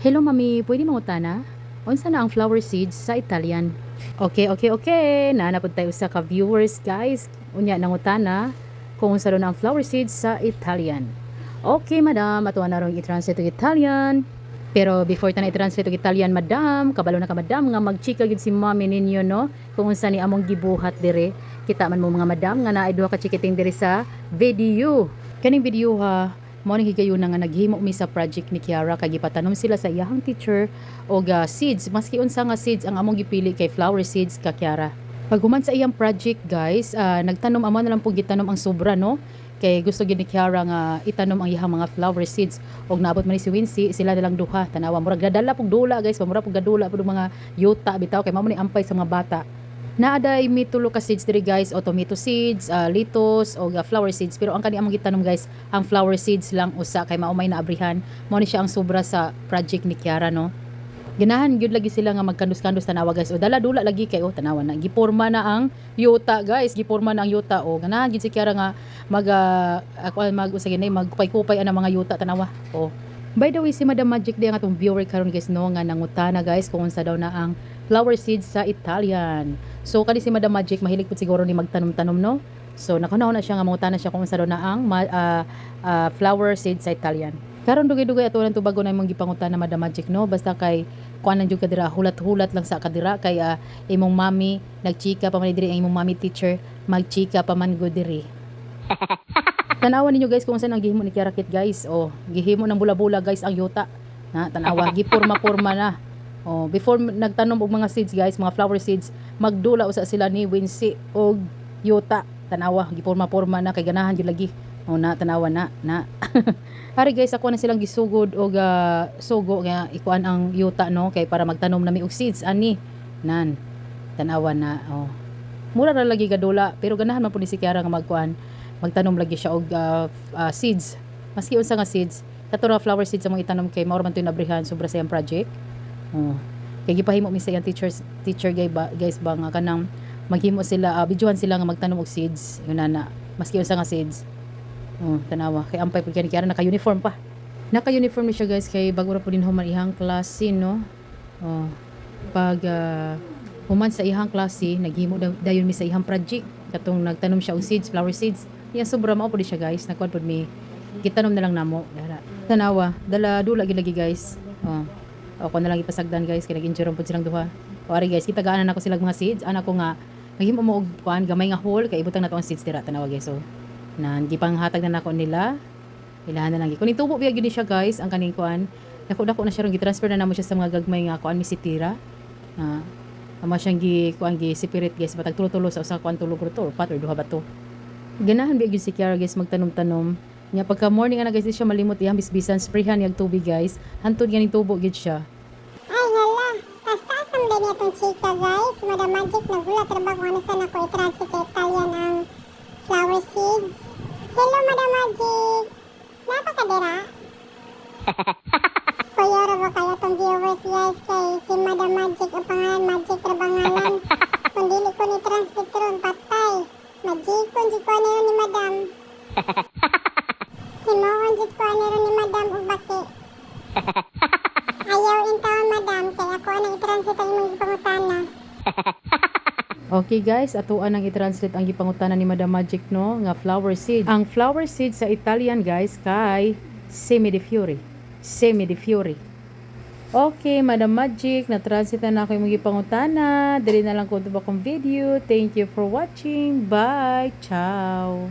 Hello, mami, pwede mangutana? Unsa na ang flower seeds sa Italian? Okay. Naa na pud tayo usa ka viewers, guys. Unya nangutana kung unsa daw na ang flower seeds sa Italian. Okay, madam, ato na rong i-translate og Italian. Pero before ta na i-translate og Italian, madam, kabalo na ka, madam, nga magchika gyud si mami ninyo, no? Kung unsa ni among gibuhat dire. Kita man mo, mga madam, nga naay duha ka chikiting dire sa video. Kaning video ha, mao ning higayuna nga naghimo mi sa project ni Kiara kay gipatanom sila sa iyahang teacher og seeds. Maski unsa nga seeds ang among gipili kay flower seeds ka Kiara. Pag human sa iyang project, guys, nagtanom, amo na lang pud gitanom ang sobra, no, kay gusto gyud ni Kiara nga itanom ang iyang mga flower seeds. Og naabot man ni si Wincy, sila na lang duha. Tanawa, murag gadala pug dula, guys, murag pug gadula pud mga yuta bitaw kay mao ni ampay sa mga bata. Naa day mi tulo ka seeds diri, guys, o tomato seeds, lettuce o flower seeds. Pero ang kani among gitanom, guys, ang flower seeds lang usa kay mao may naabrihan. Mao ni siya ang sobra sa project ni Kiara, no. Ganahan gyud lagi sila nga magkandos-kandos. Tanawa, guys. O dala dula lagi kay, oh, tanawa na. Giporma na ang yuta, guys, giporma na ang yuta. O ganahan gyud si Kiara nga mag ako mag usa gini magkupay-kupay ana mga yuta, tanawa. Oh. By the way, si Madam Magic di ang atong viewer karon, guys, no, nga nangutana, guys, kung unsa daw na ang flower seeds sa Italian. So kani si Madam Magic mahilig pud siguro ni magtanom-tanom, no. So nakahuna na siya nga mangutana siya kung unsa daw na ang flower seeds sa Italian. Karon dugay-dugay ato lang tubago na imong gipangutana, Madam Magic, no. Basta kay kuan lang jud ka dira, hulat-hulat lang sa kadira kay imong mami nagchika pa man diri, ang imong mami teacher magchika pa man gud diri. Tanawa ninyo, guys, kung saan ang gihimo ni Kiara Kit, guys. Oh, gihimo ng bula-bula, guys, ang yuta. Na tanawa, gipurma-purma na. Oh, before nagtanom og mga seeds, guys, mga flower seeds, magdula usa sila ni Wincy og yuta. Tanawa, gipurma-purma na kay ganahan gyud lagi. Oh, na tanawa na, na. Ari, guys, ako na silang gisugod og sugo nga ikuan ang yuta, no, kay para magtanom na mi og seeds ani. Nan. Tanawa na, oh. Mura ra lagi gadula pero ganahan man pud ni si Kiara nga magkuan, magtanom lagi siya og seeds. Maski unsa nga seeds. Kato ra flower seeds among itanom kay mao ra man to'y nabrihan sobra sa iyang project. Oh. Kay gipahimo mi sa iyang teacher gay ba, guys, ba nga kanang maghimo sila, videohan sila nga magtanom og seeds. Yun na na. Maski unsa nga seeds. Oh, tanawa kay ampay pud kay ni Kiara, naka-uniform pa. Naka-uniform ni siya, guys, kay bago ra pud din human ihang klase, no. Oh. Pag human sa ihang klase, naghimo dayon mi sa ihang project katong nagtanom siya og seeds, flower seeds. Iya sobra mao pud siya, guys. Nagkuan pud mi. Gitanom na lang namo. Dara. Tanawa, dala dula gyud lagi, guys. Oh. Ako na lang ipasagdan, guys, kay nag-enjoy pud silang duha. O ari, guys, gitagaanan nako sila mga seeds. Ana ko nga maghimo mo og kuan gamay nga hole kay ibutang nato ang seeds dira, tanawa, guys. So nan gipanghatag na nako nila. Ilahan na lang. Kung itubo biya gyud ni siya, guys, ang kaning kuan. Dako dako na siya ron, gi-transfer na namo siya sa mga gagmay nga kuan misitira. Ah, amo siyang gi kuan, gi separate, guys, matag tulo-tulo sa usa kuan, tulo to or pat or duha ba to. Ganahan biya gyud si Kiara, guys, magtanom-tanom. Nya pagka morning ana, guys, di siya malimot iyang bisbisan, sprayhan niyag tubig, guys. Hantod ganing tubo gyud siya. Ay, hala. Taas-taas ang din itong chika, guys. Madam Magic, nagulat ra ba kung ano saan ako i-translate sa Italian ang flower seeds? Hello, Madam Magic. Napakadira. Kuya ra ba kayo itong viewers, guys, kay si Madam Magic ang pangalan, Magic ra ba ngalan? Kung dili ko ni translate ron, patay. Magikon jud ko ani ni Madam. Himuon jud ko ani ni Madam og baki. Ayaw intawon, Madam, kay ako anang i-translate ang imong gipangutana. Okay, guys, atuan ang i-translate ang gipangutana ni Madam Magic, no, nga flower seed. Ang flower seed sa Italian, guys, kay semi di fiori. Semi di fiori. Okay, Madam Magic, na-translate na ako imong gipangutana. Dili na lang ko akong video. Thank you for watching. Bye. Ciao.